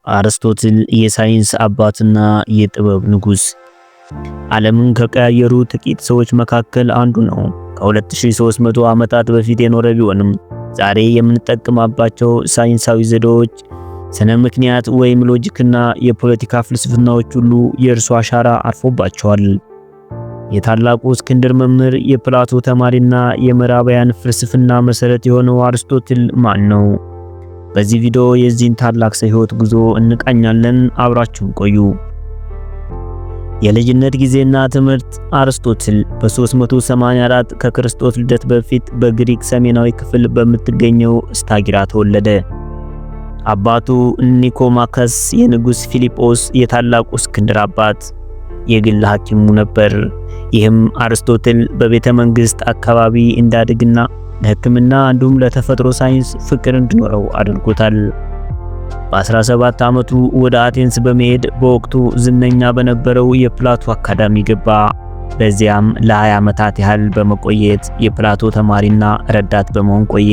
አርስቶትል የሳይንስ አባትና የጥበብ ንጉሥ፣ ዓለምን ከቀያየሩ ጥቂት ሰዎች መካከል አንዱ ነው። ከ2300 ዓመታት በፊት የኖረ ቢሆንም ዛሬ የምንጠቀምባቸው ሳይንሳዊ ዘዴዎች፣ ስነ ምክንያት ወይም logic ና የፖለቲካ ፍልስፍናዎች ሁሉ የእርሱ አሻራ አርፎባቸዋል። የታላቁ እስክንድር መምህር፣ የፕላቶ ተማሪና የምዕራባውያን ፍልስፍና መሰረት የሆነው አርስቶትል ማን ነው? በዚህ ቪዲዮ የዚህን ታላቅ ሰው ሕይወት ጉዞ እንቃኛለን። አብራችሁን ቆዩ። የልጅነት ጊዜና ትምህርት። አርስቶትል በ384 ከክርስቶስ ልደት በፊት በግሪክ ሰሜናዊ ክፍል በምትገኘው ስታጊራ ተወለደ። አባቱ ኒኮማከስ የንጉሥ ፊሊጶስ፣ የታላቁ እስክንድር አባት፣ የግል ሐኪሙ ነበር። ይህም አርስቶትል በቤተ መንግስት አካባቢ እንዲያድግና ለሕክምና እንዲሁም ለተፈጥሮ ሳይንስ ፍቅር እንዲኖረው አድርጎታል። በ17 ዓመቱ ወደ አቴንስ በመሄድ በወቅቱ ዝነኛ በነበረው የፕላቶ አካዳሚ ገባ። በዚያም ለ20 ዓመታት ያህል በመቆየት የፕላቶ ተማሪና ረዳት በመሆን ቆየ።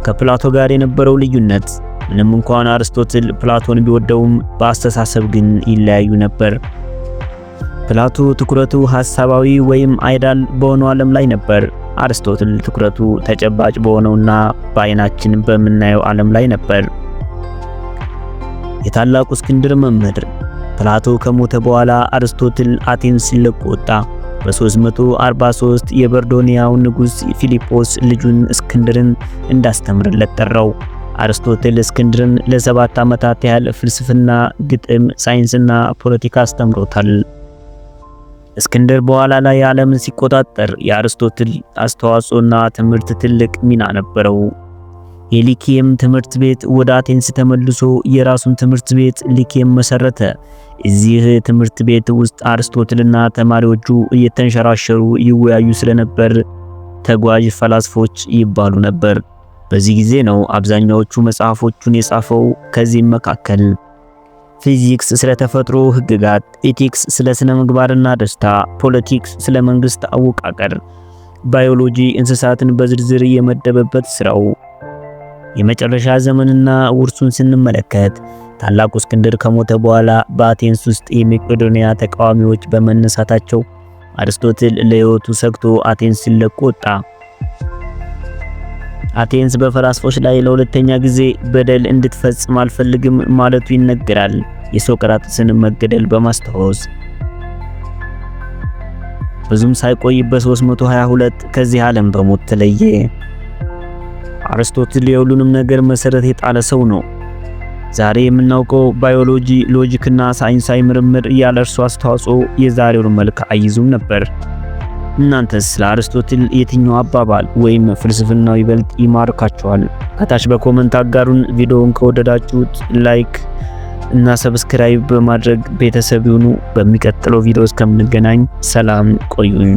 ከፕላቶ ጋር የነበረው ልዩነት፣ ምንም እንኳን አርስቶትል ፕላቶን ቢወደውም በአስተሳሰብ ግን ይለያዩ ነበር። ፕላቶ ትኩረቱ ሐሳባዊ ወይም ideal በሆነው ዓለም ላይ ነበር። አርስቶትል ትኩረቱ ተጨባጭ በሆነውና በአይናችን በምናየው ዓለም ላይ ነበር። የታላቁ እስክንድር መምህር ፕላቶ ከሞተ በኋላ አርስቶትል አቴንስ ለቆ ወጣ። በ343 የበርዶኒያው ንጉሥ ፊሊጶስ ልጁን እስክንድርን እንዳስተምርለት ጠራው። አርስቶትል እስክንድርን ለ7 ዓመታት ያህል ፍልስፍና፣ ግጥም፣ ሳይንስና ፖለቲካ አስተምሮታል። እስክንድር በኋላ ላይ ዓለምን ሲቆጣጠር የአርስቶትል አስተዋጽኦና ትምህርት ትልቅ ሚና ነበረው። የሊኪየም ትምህርት ቤት። ወደ አቴንስ ተመልሶ የራሱን ትምህርት ቤት ሊኪየም መሰረተ። እዚህ ትምህርት ቤት ውስጥ አርስቶትልና ተማሪዎቹ እየተንሸራሸሩ ይወያዩ ስለነበር ተጓዥ ፈላስፎች ይባሉ ነበር። በዚህ ጊዜ ነው አብዛኛዎቹ መጽሐፎቹን የጻፈው። ከዚህም መካከል ፊዚክስ ስለ ተፈጥሮ ህግጋት፣ Ethics ስለ ስነ ምግባርና ደስታ፣ Politics ስለ መንግስት አወቃቀር፣ ባዮሎጂ እንስሳትን በዝርዝር የመደበበት ስራው። የመጨረሻ ዘመንና ውርሱን ስንመለከት፣ ታላቁ እስክንድር ከሞተ በኋላ በአቴንስ ውስጥ የመቄዶንያ ተቃዋሚዎች በመነሳታቸው አርስቶትል ለህይወቱ ሰግቶ አቴንስን ለቆ ወጣ። አቴንስ በፈላስፎች ላይ ለሁለተኛ ጊዜ በደል እንድትፈጽም አልፈልግም ማለቱ ይነገራል፣ የሶቅራጥስን መገደል በማስታወስ። ብዙም ሳይቆይ በ322 ከዚህ ዓለም በሞት ተለየ። አርስቶትል የሁሉንም ነገር መሰረት የጣለ ሰው ነው። ዛሬ የምናውቀው ባዮሎጂ፣ logic ና ሳይንሳዊ ምርምር ያለ እርሱ አስተዋጽኦ የዛሬውን መልክ አይዙም ነበር። እናንተስ ስለ አርስቶትል የትኛው አባባል ወይም ፍልስፍናው ይበልጥ ይማርካችኋል? ከታች በ comment አጋሩን። ቪዲዮውን ከወደዳችሁት like እና subscribe በማድረግ ቤተሰብ ይሁኑ። በሚቀጥለው ቪዲዮ እስከምንገናኝ ሰላም ቆዩኝ።